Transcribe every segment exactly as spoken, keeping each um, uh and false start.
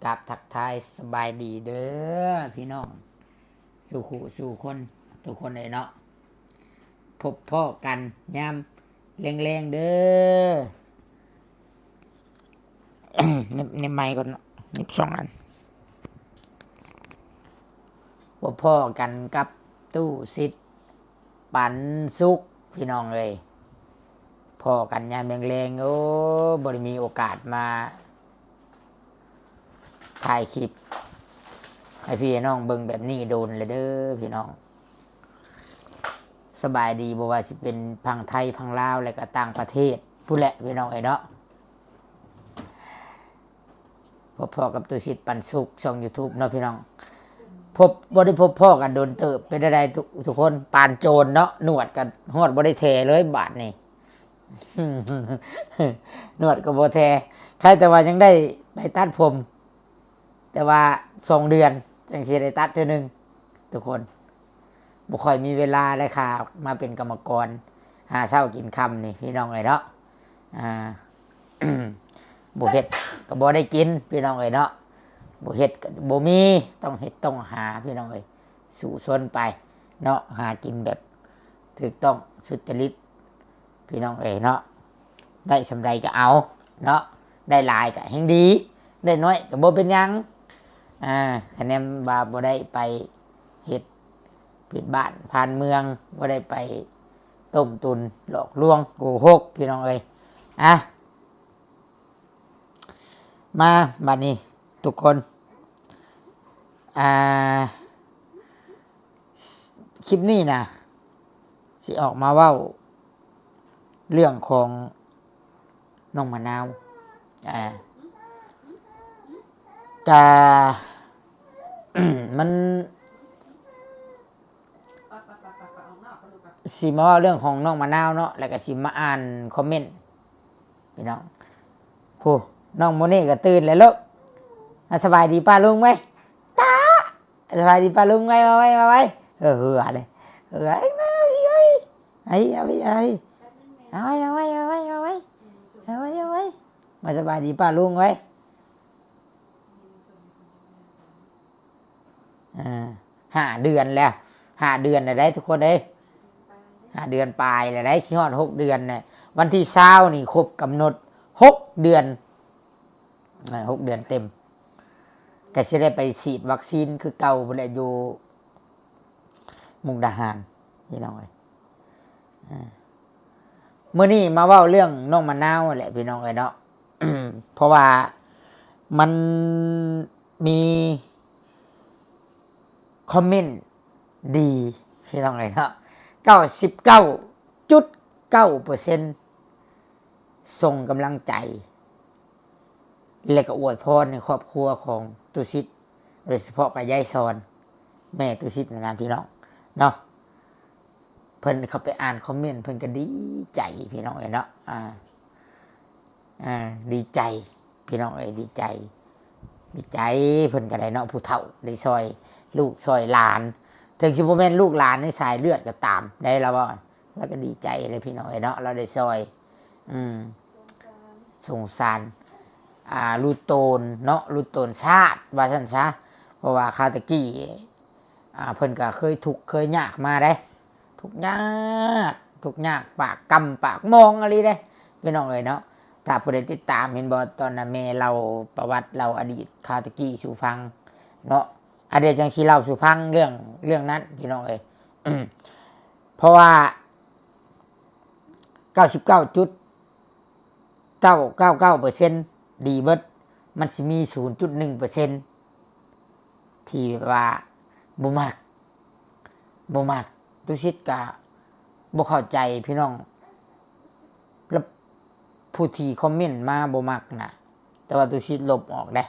กับทักทายสบายดีเด้อพี่น้อง สู่คู่สู่คน ทุกคนเลยเนาะ พบพ้อกันยามแลงๆเด้อ เน็บเน็บไมค์ก่อนเนาะ เน็บสองอัน พบพ้อกันกับตู้สิทธิ์ปันสุข พี่น้องเอ้ย พ้อกันยามแลงๆ โอ้ บ่ได้มีโอกาสมาถ่ายคลิป ให้พี่น้องเบิ่งแบบนี้โดนเลยเด้อพี่น้อง สบายดี บ่ว่าสิเป็นพังไทย พังลาว และก็ต่างประเทศพู้นแหละพี่น้องเอ้ยเนาะ พบพ้อกับตู้สิทธิ์ปันสุข ช่อง YouTube เนาะพี่น้อง พบ บ่ได้พบพ้อกันโดนเติบ เป็นจั่งใดทุก ทุกคน ปานโจรเนาะ หนวดก็ฮอดบ่ได้แทเลยบาดนี้ หนวดก็บ่แท ใครแต่ว่ายังได้ไปตัดผม แต่ว่าสองเดือนจั่งสิได้ตัดเทื่อหนึ่ง ทุกคน บ่ค่อยมีเวลาเลยค่ะ มาเป็นกรรมกร หาเช้ากินค่ำนี่พี่น้องเอ้ยเนาะ อ่า บ่เฮ็ดก็บ่ได้กินพี่น้องเอ้ยเนาะ บ่เฮ็ดก็บ่มี ต้องเฮ็ดต้องหาพี่น้องเอ้ย สู้ซนไปเนาะ หากินแบบถูกต้องสุจริต พี่น้องเอ้ยเนาะ ได้ส่ำใดก็เอาเนาะ ได้หลายก็แฮ่งดี ได้น้อยก็บ่เป็นหยัง อ่า คะแนนว่าบ่ได้ไปเฮ็ดผิดบ้านผ่านเมือง บ่ได้ไปต้มตุนหลอกลวงโกหก พี่น้องเอ้ย อ่ะ มาบัดนี้ทุกคน อ่า คลิปนี้นะ สิออกมาเว้า เรื่องของน้องมะนาว อ่า กะ มัน สิมาเว้าเรื่องของน้องมะนาวเนาะ แล้วก็สิมาอ่านคอมเมนต์ พี่น้อง ผู้ น้องโมนี่ก็ตื่นแล้วลูก อ่ะ สบายดีป้าลุงไหม ตา สบายดีป้าลุงไหม มาไว้ มาไว้ เออ เออ อะไร เออ ไอ้ ไอ้ เอาไป เอาไป เอาไว้ เอาไว้ เอาไว้ เอาไว้ เอาไว้ เอาไว้ มาสบายดีป้าลุงไว้ อ่า ห้าเดือนแล้ว ห้าเดือนแล้วได้ทุกคนเอ้ย ห้าเดือนปลายแล้วได้ สิฮอดหกเดือนเนี่ย วันที่ซาวนี่ครบกำหนดหกเดือน อ่า หกเดือนเต็ม ก็สิได้ไปฉีดวัคซีนคือเก่าพู้นแหละ อยู่มุกดาหาร พี่น้องเอ้ย อ่า มื้อนี้มาเว้าเรื่องน้องมะนาวแหละพี่น้องเอ้ยเนาะ เพราะว่ามันมีคอมเมนต์ดี พี่น้องเอ้ยเนาะ เก้าสิบเก้าจุดเก้าเปอร์เซ็นต์ ส่งกำลังใจ และก็อวยพรในครอบครัวของตุสิทธิ์ โดยเฉพาะกับยายซอน แม่ตุสิทธิ์นะนะพี่น้องเนาะ เพิ่นเข้าไปอ่านคอมเมนต์ เพิ่นก็ดีใจพี่น้องเอ้ยเนาะ อ่า อ่า ดีใจพี่น้องเอ้ย ดีใจ ดีใจ เพิ่นก็ได้เนาะ ผู้เฒ่าได้ซอยลูกซอยหลาน ถึงสิบ่แม่นลูกหลานในสายเลือดก็ตาม ได้แล้วบ่ แล้วก็ดีใจเลยพี่น้องเอ้ยเนาะ เราได้ซอย อืม สงสาร อ่า ลูกโตนเนาะ ลูกโตนชาติ ว่าซั่นซะ เพราะว่าคาวตะกี้ อ่า เพิ่นก็เคยทุกข์เคยยากมาเด้ ทุกข์ยาก ทุกข์ยาก ปากกำปากหมองอีหลีเด้ พี่น้องเอ้ยเนาะ ถ้าผู้ใดติดตามเห็นบ่ ตอนนั้นแม่เล่าประวัติ เล่าอดีตคาวตะกี้สู่ฟังเนาะ อ่ะ เดี๋ยวจั่งสิเล่าสู่ฟังเรื่อง เรื่องนั้น พี่น้องเอ้ย เพราะว่า เก้าสิบเก้าจุดเก้าเก้าเก้าเปอร์เซ็นต์ ดีเบิด มันสิมี ศูนย์จุดหนึ่งเปอร์เซ็นต์ ที่แบบว่าบ่มัก บ่มัก ตุสิทธิ์ก็บ่เข้าใจพี่น้อง แล้วผู้ที่คอมเมนต์มาบ่มักน่ะ แต่ว่าตุสิทธิ์ลบออกเด้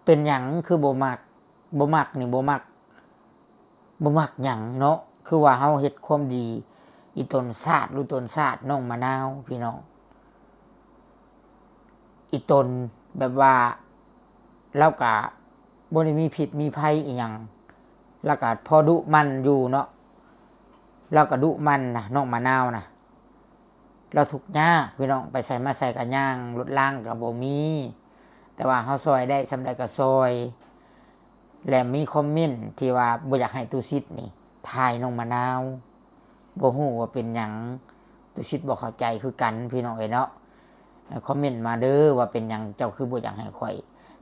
เป็นหยังคือบ่มัก บ่มักนี่บ่มัก บ่มักหยังเนาะ คือว่าเฮาเฮ็ดความดี อีตนชาติ ลูกตนชาติ น้องมะนาว พี่น้อง อีตนแบบว่า ลาวก็บ่ได้มีพิษมีภัยอีหยัง ลาวก็พอดุหมั่นอยู่เนาะ ลาวก็ดุหมั่นนะ น้องมะนาวนะ ลาวทุกข์ยากพี่น้อง ไปไสมาไสก็ย่าง รถรางก็บ่มี แต่ว่าเฮาซ่อยได้ส่ำใดก็ซ่อย และมีคอมเมนต์ที่ว่าบ่อยากให้ตุสิทธิ์นี่ถ่ายน้องมะนาว บ่ฮู้ว่าเป็นหยัง ตุสิทธิ์บ่เข้าใจคือกันพี่น้องเอ้ยเนาะ คอมเมนต์มาเด้อว่าเป็นหยังเจ้าคือบ่อยากให้ข้อย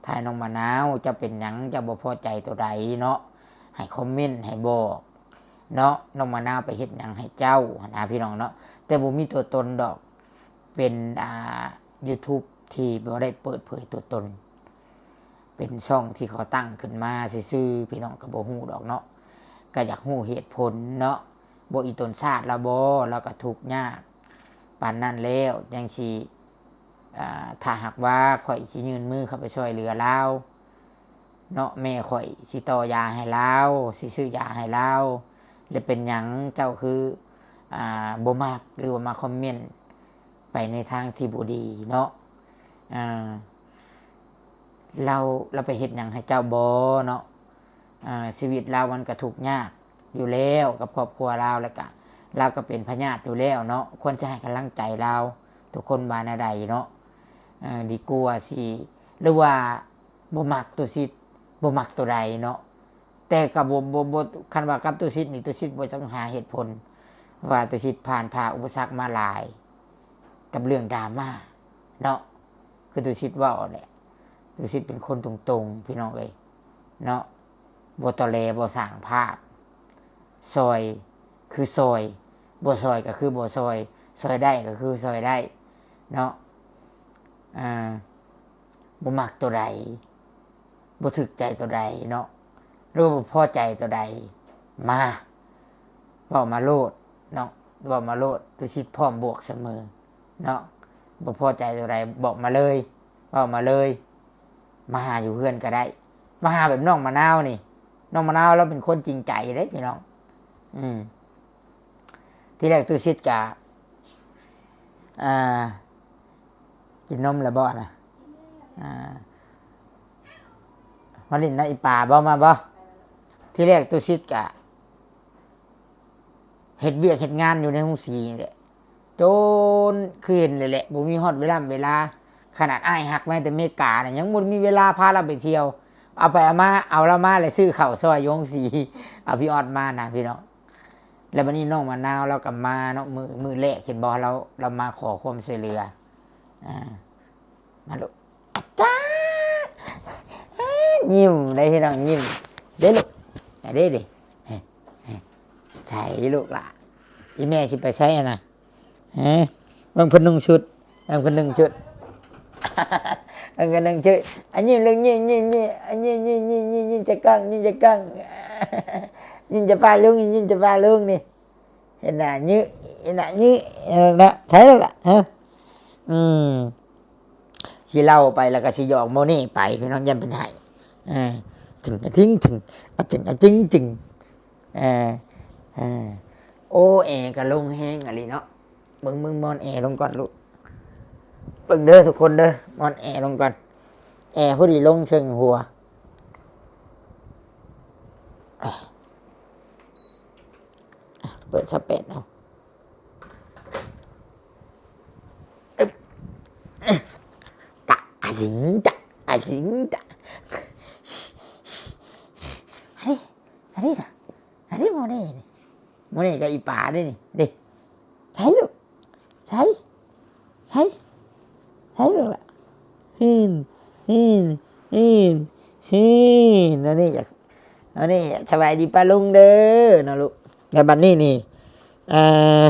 ถ่ายน้องมะนาว เจ้าเป็นหยัง เจ้าบ่พอใจตัวใดเนาะ ให้คอมเมนต์ให้บอกเนาะ น้องมะนาวไปเฮ็ดหยังให้เจ้าหั้นนะพี่น้องเนาะ แต่บ่มีตัวตนดอก เป็น อ่า YouTube ที่บ่ได้เปิดเผยตัวตน เป็นช่องที่เขาตั้งขึ้นมาซื่อๆ พี่น้องก็บ่ฮู้ดอกเนาะ ก็อยากฮู้เหตุผลเนาะ บ่อีตนชาติละบ่ แล้วก็ทุกข์ยากปานนั้นแล้ว จังสิ อ่า ถ้าหากว่าข้อยสิยื่นมือเข้าไปช่วยเหลือลาวเนาะ แม่ข้อยสิต่อยาให้ลาว สิซื้อยาให้ลาว แล้วเป็นหยังเจ้าคือ อ่า บ่มัก หรือว่ามาคอมเมนต์ไปในทางที่บ่ดีเนาะ อ่า ลาว ลาวไปเฮ็ดหยังให้เจ้าบ่เนาะ อ่า ชีวิตลาวมันก็ทุกข์ยากอยู่แล้วกับครอบครัวลาว แล้วก็ลาวก็เป็นพยาธิอยู่แล้วเนาะ ควรจะให้กำลังใจลาว ทุกคนว่าแนวใดเนาะ เอ่อ ดีกว่าสิ หรือว่าบ่มักตุสิทธิ์ บ่มักตัวใดเนาะ แต่ก็บ่ บ่ บ่ คันว่ากับตุสิทธิ์นี่ ตุสิทธิ์บ่ต้องหาเหตุผล ว่าตุสิทธิ์ผ่านผ่าอุปสรรคมาหลาย กับเรื่องดราม่าเนาะ คือตุสิทธิ์เว้าแหละ ตุสิทธิ์เป็นคนตรงๆ พี่น้องเอ้ยเนาะ บ่ตอแหล บ่สร้างภาพ ซ่อยคือซ่อย บ่ซ่อยก็คือบ่ซ่อย ซ่อยได้ก็คือซ่อยได้เนาะ อ่า บ่มักตัวใด บ่ถูกใจตัวใดเนาะ หรือว่าบ่พอใจตัวใด มา เว้ามาโลดเนาะ เว้ามาโลด ตุสิทธิ์พร้อมบวกเสมอเนาะ บ่พอใจตัวใดบอกมาเลย เว้ามาเลย มาหาอยู่เฮือนก็ได้ มาหาแบบน้องมะนาวนี่ น้องมะนาวลาวเป็นคนจริงใจเด้พี่น้อง อืม ทีแรกตุสิทธิ์กะ อ่า กินนมแล้วบ่นะ อ่า มาเล่นนะอีป่าบ่ มาบ่ ทีแรกตุสิทธิ์กะ เฮ็ดเวียกเฮ็ดงานอยู่ในโรงสีนี่แหละ จนคือเห็นเลยแหละ บ่มีฮอดเวลา เวลา ขนาดอ้ายฮักมาแต่อเมริกาน่ะ ยังบ่มีเวลาพาลาวไปเที่ยว เอาไปเอามา เอาลาวมาแล้วซื้อข้าวซอยอยู่โรงสี เอาพี่ออดมานะพี่น้อง แล้วบัดนี้น้องมะนาวลาวก็มาเนาะ มื้อ มื้อแรกเห็นบ่ ลาว ลาวมาขอความช่วยเหลือ อ่า มาลูก อาจารย์ เอ้ย ยิ้มได้พี่น้อง ยิ้มเด้ลูก อ่ะเด้เด้ เฮ้ย เฮ้ย ใส่ลูกล่ะ อีแม่สิไปใส่อะนะ ฮะ เบิ่งเพิ่นนุ่งชุด เบิ่งเพิ่นนุ่งชุด เบิ่งเพิ่นนุ่งชุด อันนี้ลูก ยิ้ม ยิ้ม ยิ้ม อันนี้ ยิ้ม ยิ้ม ยิ้ม ยิ้มจะกล้อง ยิ้มจะกล้อง ยิ้มจะฟ้าลุง ยิ้มจะฟ้าลุงนี่ เห็นหน้ายื้อ เห็นหน้ายื้อ เห็นหน้า ใช่แล้วล่ะ ฮะ อืม สิเล่าไปแล้วก็สิหยอกโมเน่ไป พี่น้อง ย่านเพิ่นไห้ เออ ถึงอะทิ้งถึง อะจึงอะจึงจึง เออ เออ โอ้ แอร์ก็ลงแฮงอะลีเนาะ เบิ่ง เบิ่งหมอนแอร์ลงก่อนลูก เบิ่งเด้อทุกคนเด้อ หมอนแอร์ลงก่อน แอร์พอดีลงเชิงหัว อ่ะ อ่ะ เปิดซาวด์แปดเอา อึ๊บ ตะ อะจิงตะ อะจิงตะ อันนี้ อันนี้นะ อันนี้โมเน่นี่ โมเน่กับอีป๋านี่นี่ เด้ ใช่ลูก ใช่ ใช่ ใช่ลูกล่ะ เห็น เห็น เห็น เห็น อันนี้อยาก อันนี้สบายดีป้าลุงเด้อเนาะลูก แล้วบัดนี้นี่ เอ่อ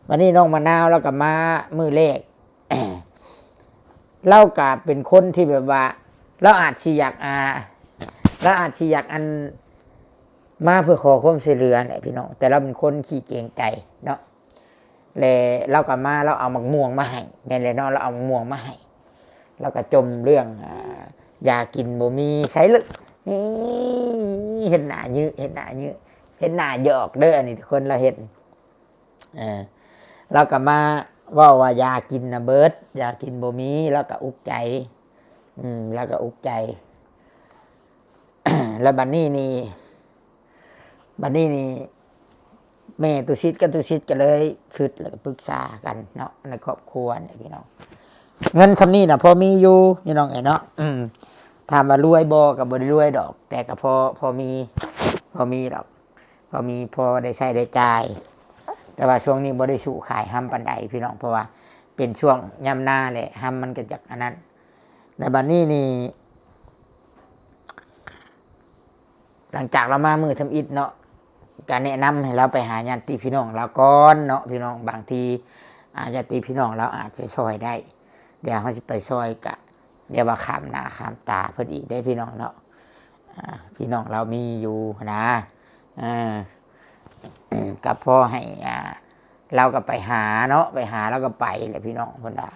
บัดนี้น้องมะนาวลาวก็มามื้อแรก ลาวก็เป็นคนที่แบบว่า ลาวอาจสิอยาก อ่า ลาวอาจสิอยากอัน มาเพื่อขอความช่วยเหลือแหละพี่น้อง แต่ลาวเป็นคนขี้เกรงใจเนาะ และลาวก็มา ลาวเอาหมากม่วงมาให้ แม่นแหละเนาะ ลาวเอาหมากม่วงมาให้ ลาวก็จ่มเรื่อง อ่า ยากินบ่มี ใช่เลย นี่ เห็นหน้ายื้อ เห็นหน้ายื้อ เห็นหน้าหยอกเด้อ อันนี้ทุกคนลาวเห็น เออ ลาวก็มาเว้าว่ายากินน่ะเบิด ยากินบ่มี ลาวก็อุกใจ อืม ลาวก็อุกใจ แล้วบัดนี้นี่ บัดนี้นี่ แม่ตุสิทธิ์กับตุสิทธิ์ก็เลยคิดแล้วก็ปรึกษากันเนาะ ในครอบครัวเนี่ยพี่น้อง เงินส่ำนี้น่ะพอมีอยู่พี่น้องเอ้ยเนาะ อืม ถามว่ารวยบ่ ก็บ่ได้รวยดอก แต่ก็พอ พอมี พอมีดอก พอมี พอได้ใช้ได้จ่าย แต่ว่าช่วงนี้บ่ได้สู้ขายฮัมปานใดพี่น้อง เพราะว่าเป็นช่วงยามนาแหละ ฮัมมันก็จักอันนั้น แล้วบัดนี้นี่ หลังจากลาวมามื้อทำอิฐเนาะ ก็แนะนำให้ลาวไปหาญาติพี่น้องลาวก่อนเนาะพี่น้อง บางที อ่า ญาติพี่น้องลาวอาจจะซ่อยได้ เดี๋ยวเฮาสิไปซ่อยกะ เดี๋ยวว่าข้ามหน้าข้ามตาเพิ่นอีกเด้พี่น้องเนาะ อ่า พี่น้องลาวมีอยู่นะ อ่า ก็พอให้ อ่า ลาวก็ไปหาเนาะ ไปหาลาวก็ไปแหละพี่น้อง เพิ่นว่า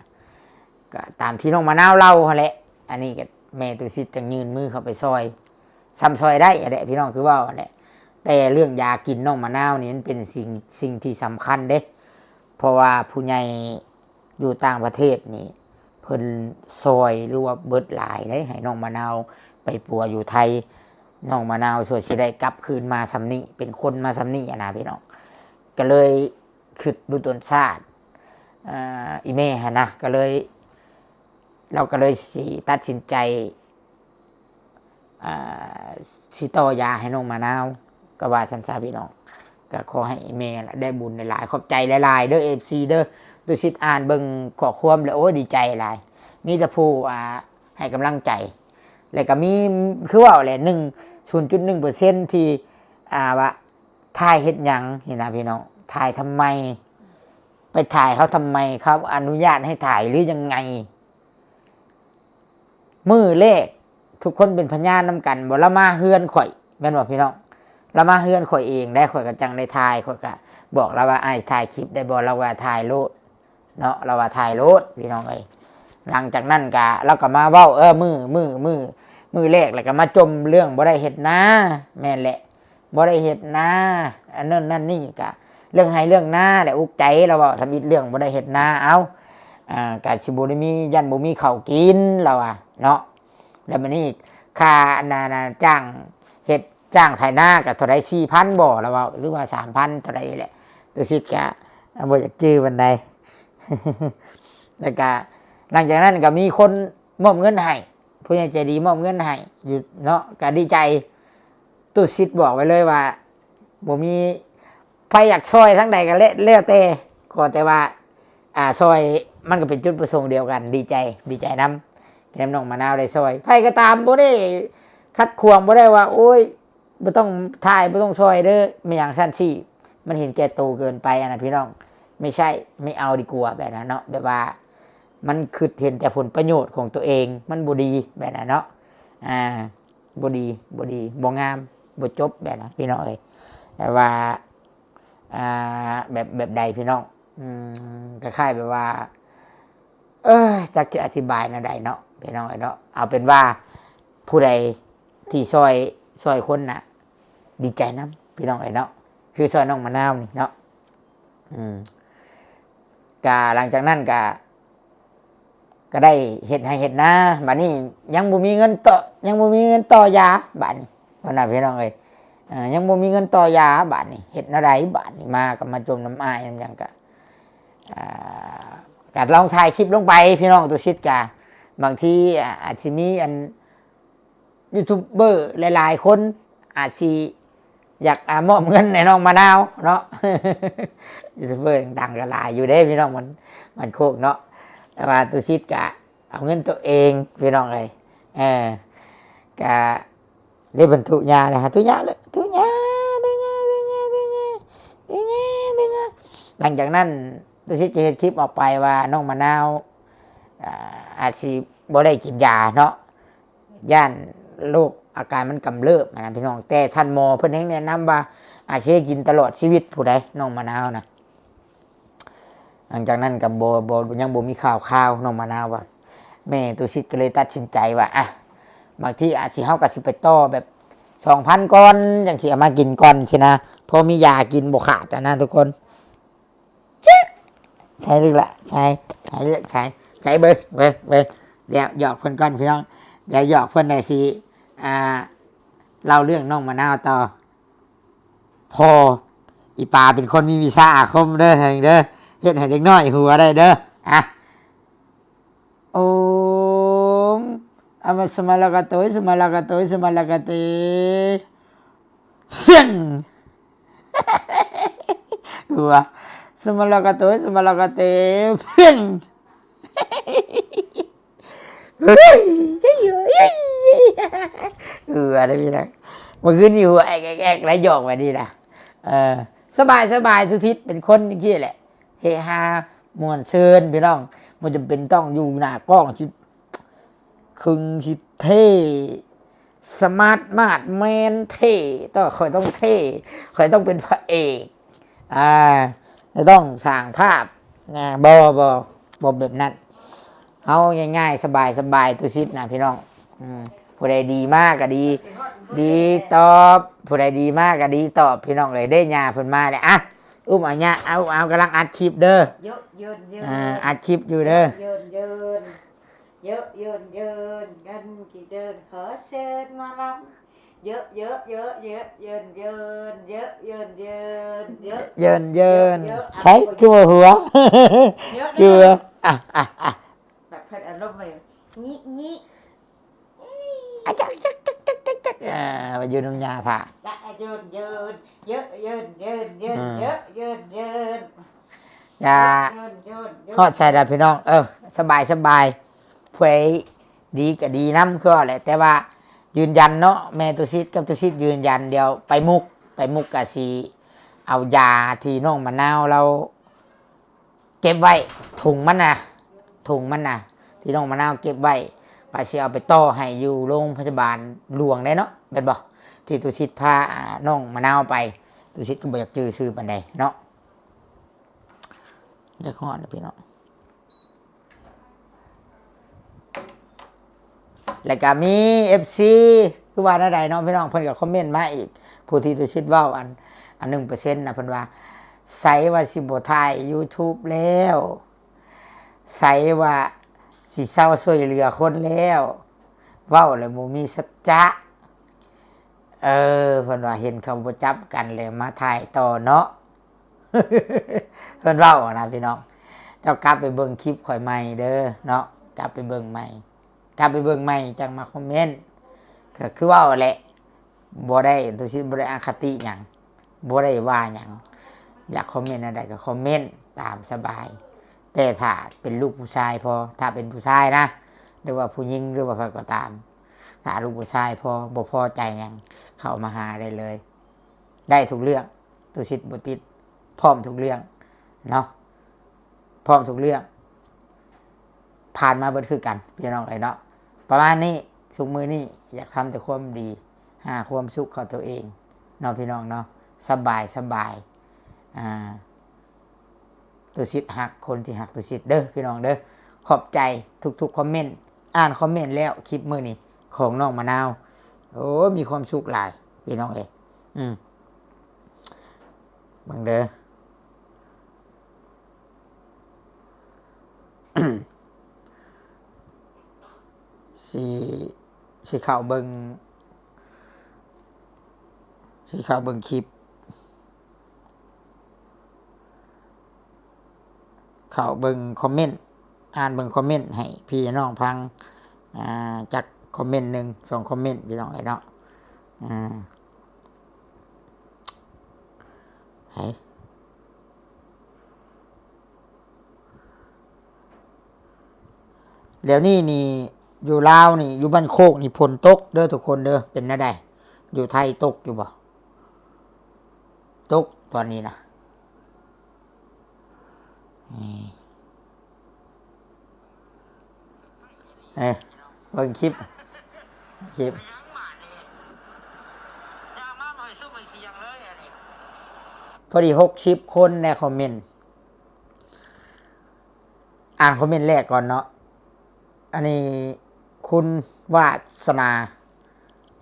ก็ตามที่น้องมะนาวเล่าหั้นแหละ อันนี้ก็แม่ตุสิตจั่งยื่นมือเข้าไปซ่อย ซ่ำซ่อยได้หั้นแหละพี่น้อง คือเว้าหั้นแหละ แต่เรื่องยากินน้องมะนาวนี่มันเป็นสิ่ง สิ่งที่สำคัญเด้ เพราะว่าผู้ใหญ่อยู่ต่างประเทศนี่ เพิ่นซ่อยหรือว่าเบิดหลายเด้ ให้น้องมะนาวไปปัวอยู่ไทย น้องมะนาวส่วนสิได้กลับคืนมาส่ำนี้ เป็นคนมาส่ำนี้อะนะพี่น้อง ก็เลยคิดดูตนชาติ อ่า อีแม่หั้นนะ ก็เลย ลาวก็เลยสิตัดสินใจ อ่า สิต่อยาให้น้องมะนาว ก็ว่าซั่นซะพี่น้อง ก็ขอให้แม่ละได้บุญหลายๆ ขอบใจหลายๆ เด้อ เอฟซี เด้อ ตุสิตอ่านเบิ่งข้อความแล้ว โอ้ย ดีใจหลาย มีแต่ผู้ อ่า ให้กำลังใจ แล้วก็มี คือเว้าแหละ หนึ่ง ศูนย์จุดหนึ่งเปอร์เซ็นต์ ที่ อ่า ว่าถ่ายเฮ็ดหยังนี่นะพี่น้อง ถ่ายทำไม ไปถ่ายเขาทำไม เขาอนุญาตให้ถ่ายหรือยังไง มื้อแรกทุกคนเป็นพยานนำกัน บ่ ลาวมาเฮือนข่อย แม่นบ่พี่น้อง ลาวมาเฮือนข่อยเองได้ ข่อยก็จั่งได้ถ่าย ข่อยก็บอกลาวว่า "อ้าย ถ่ายคลิปได้บ่" ลาวว่า "ถ่ายโลด" เนาะ ลาวว่า "ถ่ายโลด" พี่น้องเอ้ย หลังจากนั้นก็ ลาวก็มาเว้า เออ มื้อ มื้อ มื้อ มื้อแรก แล้วก็มาจ่มเรื่องบ่ได้เฮ็ดนา แม่นแหละ บ่ได้เฮ็ดนา อันนั้นนั่นนี่ ก็เรื่องไฮ่เรื่องนาแหละ อุกใจ ลาวเว้าทำอิดเรื่องบ่ได้เฮ็ดนา เอ้า อ่า ก็สิบ่ได้มี ย่านบ่มีข้าวกิน ลาวว่าเนาะ แล้วบัดนี้ค่าอันนั้นน่ะ จ้างเฮ็ด จ้างไถนาก็เท่าใด สี่พัน บ่ ลาวเว้า หรือว่า สามพัน เท่าใดแหละ ตุสิตก็บ่อยากจื่อปานใด แล้วก็หลังจากนั้นก็มีคนมอบเงินให้ ผู้ใหญ่ใจดีมอบเงินให้อยู่เนาะ ก็ดีใจ ตุสิตบอกไว้เลยว่า บ่มีไผอยากซ่อยทางใดก็แล้ว แล้วแต่ ขอแต่ว่า อ่า ซ่อย มันก็เป็นจุดประสงค์เดียวกัน ดีใจ ดีใจนำ ที่นำน้องมะนาวได้ซ่อย ไผก็ตาม บ่ได้ขัดขวาง บ่ได้ว่า โอ้ย บ่ต้องถ่าย บ่ต้องซ่อยเด้อ แม่นหยังซั่นซี้ มันเห็นแก่โตเกินไปอะนะพี่น้อง ไม่ใช่ ไม่เอาดีกว่าแบบนั้นเนาะ แบบว่า มันคิดเห็นแต่ผลประโยชน์ของตัวเอง มันบ่ดีแบบนั้นเนาะ อ่า บ่ดี บ่ดี บ่งาม บ่จบแบบนั้นพี่น้องเอ้ย แต่ว่า อ่า แบบ แบบใดพี่น้อง อืม คล้ายๆแบบว่า เอ้ย จักสิอธิบายแนวใดเนาะ พี่น้องเอ้ยเนาะ เอาเป็นว่า ผู้ใดที่ซ่อย ซ่อยคนน่ะ ดีใจนำ พี่น้องเอ้ยเนาะ คือซ่อยน้องมะนาวนี่เนาะ อืม กะหลังจากนั้นกะ ก็ได้เฮ็ดไฮ่เฮ็ดนา บัดนี้ยังบ่มีเงินต่อ ยังบ่มีเงินต่อยา บัดนี้ เพิ่นว่าพี่น้องเอ้ย เอ่อ ยังบ่มีเงินต่อยา บัดนี้ เฮ็ดแนวใด บัดนี้ มาก็มาจ่มน้ำอ้ายน้ำหยังกะ อ่า ก็ลองถ่ายคลิปลงไป พี่น้อง ตุสิตกะ บางที อ่า อาจสิมีอัน ยูทูบเบอร์หลายๆคนอาจสิอยาก อ่า มอบเงินให้น้องมะนาวเนาะ ยูทูบเบอร์ดังๆก็หลายอยู่เด้พี่น้อง มัน มันโคกเนาะ แต่ว่าตุสิตกะเอาเงินตัวเองพี่น้องเอ้ย เออ กะได้บรรทุกยาเลยฮะ ทุกยาเลย ทุกยา ทุกยา ทุกยา ทุกยา ทุกยา ทุกยา หลังจากนั้นตุสิตจะเฮ็ดคลิปออกไปว่าน้องมะนาว อ่า อาจสิบ่ได้กินยาเนาะ ย่านโรคอาการมันกำเริบนะพี่น้อง แต่ท่านหมอเพิ่นแฮงแนะนำว่า อาจสิให้กินตลอดชีวิตผู้ใด น้องมะนาวนะ หลังจากนั้นก็บ่ บ่ ยังบ่มีข่าวคราวน้องมะนาวว่า แม่ตุสิตก็เลยตัดสินใจว่า อ่ะ บางทีอาจสิ เฮาก็สิไปต่อแบบ สองพัน ก่อน จั่งสิเอามากินก่อนซี้นะ พอมียากินบ่ขาดอะนะทุกคน ใช่ลูกละ ใช่ ใช่ลูก ใช่ ใช่เบิ่ง เบิ่ง เบิ่ง เดี๋ยวหยอกเพิ่นก่อนพี่น้อง เดี๋ยวหยอกเพิ่นได้สิ อ่า เล่าเรื่องน้องมะนาวต่อ พ่อ อีปาเป็นคนมีวิชาอาคมเด้อ เฮงเด้อ เฮ็ดให้เด็กน้อยหัวได้เด้อ อ่ะ โอม อะมะสะมะละกะโตย สะมะละกะโตย สะมะละกะเต เพียง หัว สะมะละกะโตย สะมะละกะเต เพียง เฮ้ย เฮ้ย เฮ้ย เฮ้ย เออ อะไรพี่นะ เมื่อคืนนี้หัวแอกแอกแอก แล้วหยอกแบบนี้นะ เออ สบาย สบาย สุทิศเป็นคนอย่างนี้แหละ เฮฮา ม่วนซื่น พี่น้อง บ่จำเป็นต้องอยู่หน้ากล้องสิ ขึงสิเท่ สมาร์ท มาด แมน เท่ ต้อง ข้อยต้องเท่ ข้อยต้องเป็นพระเอก อ่า จะต้องสร้างภาพ อ่า บ่ บ่ บ่แบบนั้น เอาง่ายๆ สบายๆ ตุสิตนะพี่น้อง อืม ผู้ใดดีมากก็ดี ดีตอบ ผู้ใดดีมากก็ดีตอบ พี่น้องเอ้ย เด้ย่าเพิ่นมาแล้ว อ่ะ อุ้มเอาย่า เอา เอา กำลังอัดคลิปเด้อ เยอะเยินเยิน อ่า อัดคลิปอยู่เด้อ เยอะเยินเยิน เยอะเยินเยิน เงินกี่เดิน ขอเชิญมาลำ เยอะเยอะเยอะ เยอะเยินเยิน เยอะเยินเยิน เยอะ เยินเยิน เยอะ ใช้คือหัว เยอะ คือหัว อ่ะ อ่ะ อ่ะ แบบเพิ่นอารมณ์แบบ งิ งิ อะจักจักจักจักจักจัก อ่า ไปอยู่นำย่าถ่า จะเยินเยิน เยอะเยินเยิน เยิน อ่า เยอะเยินเยิน อย่า เยินเยินเยิน ฮอดใส่ละพี่น้อง เออ สบาย สบาย ผู้ใดดีก็ดีนำคือว่าแหละ แต่ว่ายืนยันเนาะ แม่ตุสิตกับตุสิตยืนยัน เดี๋ยวไปมุก ไปมุกกะสิเอายาที่น้องมะนาวเราเก็บไว้ ถุงมันน่ะ ถุงมันน่ะ ที่น้องมะนาวเก็บไว้ กะสิเอาไปต่อให้อยู่โรงพยาบาลหลวงได้เนาะ แม่นบ่ ที่ตุสิตพา อ่า น้องมะนาวไป ตุสิตก็บ่อยากจื่อชื่อปานใดเนาะ อยากฮอดนะพี่น้อง แล้วก็มี เอฟซี คือว่าแนวใดเนาะพี่น้อง เพิ่นก็คอมเมนต์มาอีก ผู้ที่ตุสิตเว้าอัน อัน หนึ่งเปอร์เซ็นต์ นะ เพิ่นว่า ใสว่าสิบ่ถ่าย YouTube แล้ว ใสว่าสิเซาช่วยเหลือคนแล้ว เว้าแล้วบ่มีสัจจะ เออ เพิ่นว่าเห็นเขาบ่จับกันเลยมาถ่ายต่อเนาะ เพิ่นเว้านะพี่น้อง เจ้ากลับไปเบิ่งคลิปข่อยใหม่เด้อเนาะ กลับไปเบิ่งใหม่ กลับไปเบิ่งใหม่จังมาคอมเมนต์ ก็คือเว้าแหละ บ่ได้ ตุสิตบ่ได้อคติหยัง บ่ได้ว่าหยัง อยากคอมเมนต์อันใดก็คอมเมนต์ตามสบาย แต่ถ้าเป็นลูกผู้ชายพอ ถ้าเป็นผู้ชายนะ หรือว่าผู้หญิง หรือว่าใครก็ตาม ถ้าลูกผู้ชายพอ บ่พอใจหยัง เข้ามาหาได้เลย ได้ทุกเรื่อง ตุสิตบ่ติด พร้อมทุกเรื่อง เนาะ พร้อมทุกเรื่อง ผ่านมาเบิดคือกัน พี่น้องเอ้ยเนาะ ประมาณนี้ ทุกมื้อนี้อยากทำแต่ความดี หาความสุขเข้าตัวเอง เนาะพี่น้องเนาะ สบาย สบาย อ่า ตุสิตฮักคนที่ฮักตุสิตเด้อพี่น้องเด้อ ขอบใจทุกๆคอมเมนต์ อ่านคอมเมนต์แล้วคลิปมื้อนี้ของน้องมะนาว โอ้ มีความสุขหลาย พี่น้องเอ้ย อืม เบิ่งเด้อ สิ สิเข้าเบิ่ง สิเข้าเบิ่งคลิป เข้าเบิ่งคอมเมนต์ อ่านเบิ่งคอมเมนต์ให้พี่น้องฟัง อ่า จักคอมเมนต์หนึ่งสองคอมเมนต์ พี่น้องเอ้ยเนาะ อ่า ไผ เดี๋ยวนี้นี่ อยู่ลาวนี่ อยู่บ้านโคกนี่ฝนตกเด้อทุกคนเด้อ เป็นแนวใด อยู่ไทยตกอยู่บ่ ตกตอนนี้นะ นี่ เอ้ย เบิ่งคลิป คลิป พอดีหกสิบคนในคอมเมนต์ อ่านคอมเมนต์แรกก่อนเนาะ อันนี้คุณวาสนา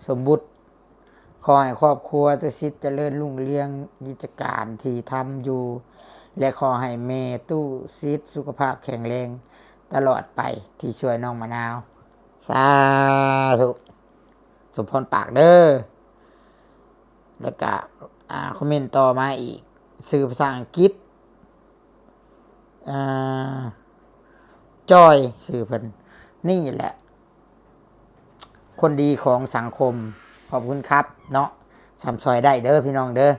สมบุตร ขอให้ครอบครัวตุสิตเจริญรุ่งเรืองกิจการที่ทำอยู่ และขอให้แม่ตุสิตสุขภาพแข็งแรงตลอดไปที่ช่วยน้องมะนาว สาธุ สมพรปากเด้อ แล้วก็ อ่า คอมเมนต์ต่อมาอีก ชื่อภาษาอังกฤษ อ่า จอย ชื่อเพิ่น นี่แหละ คนดีของสังคม ขอบคุณครับเนาะ สามซอยได้เด้อพี่น้องเด้อ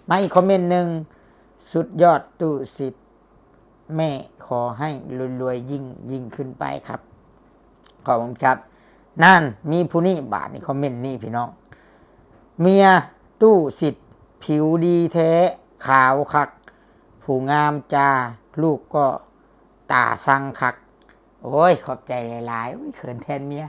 มาอีกคอมเมนต์หนึ่ง สุดยอดตู้สิทธิ์ แม่ขอให้รวยๆยิ่งยิ่งขึ้นไปครับ ขอบคุณครับ นั่นมีผู้นี้บาดนี่คอมเมนต์นี่พี่น้อง เมียตู้สิทธิ์ผิวดีแท้ ขาวคัก ผู้งามจ้า ลูกก็ตาสั่งคัก โอ้ย ขอบใจหลายๆ อุ้ย เขินแทนเมีย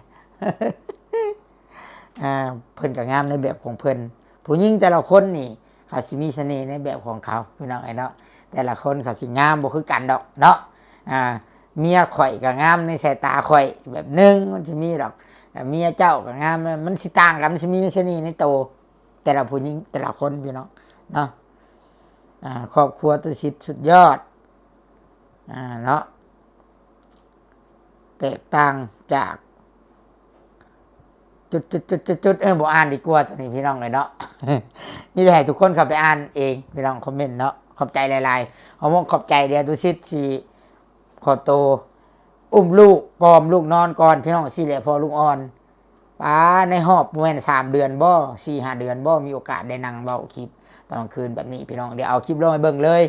อ่า เพิ่นก็งามในแบบของเพิ่น ผู้หญิงแต่ละคนนี่ เขาสิมีเสน่ห์ในแบบของเขา พี่น้องเอ้ยเนาะ แต่ละคนเขาสิงามบ่คือกันดอกเนาะ อ่า เมียข่อยก็งามในสายตาข่อยแบบหนึ่ง มันสิมีดอก แต่เมียเจ้าก็งาม มันสิต่างกัน มันสิมีเสน่ห์ในโตแต่ละผู้หญิงแต่ละคนพี่น้องเนาะ อ่า ครอบครัวตุสิทธิ์สุดยอด อ่า เนาะ แตกต่างจาก จุดจุดจุดจุดจุด เออ บ่อ่านดีกว่าตัวนี้พี่น้องเอ้ยเนาะ มีแต่ให้ทุกคนเข้าไปอ่านเองพี่น้อง คอมเมนต์เนาะ ขอบใจหลายๆ เอาวงขอบใจ เดี๋ยวตุสิทธิ์สิขอโต อุ้มลูกกอมลูกนอนก่อนพี่น้อง สิแหละพอลูกอ่อน ป้า ในฮอบบ่แม่นสามเดือนบ่ สี่ห้าเดือนบ่ มีโอกาสได้นั่งเว้าคลิปตอนกลางคืนแบบนี้พี่น้อง เดี๋ยวเอาคลิปลงให้เบิ่งเลย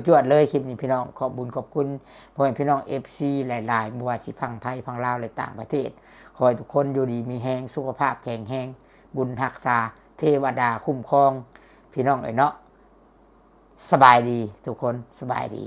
จวดๆเลยคลิปนี้พี่น้อง ขอบบุญขอบคุณพ่อแม่พี่น้อง เอฟซี หลายๆ บ่ว่าสิฝั่งไทยฝั่งลาวและต่างประเทศ ขอให้ทุกคนอยู่ดีมีแฮง สุขภาพแข็งแรง บุญรักษา เทวดาคุ้มครอง พี่น้องเอ้ยเนาะ สบายดีทุกคน สบายดี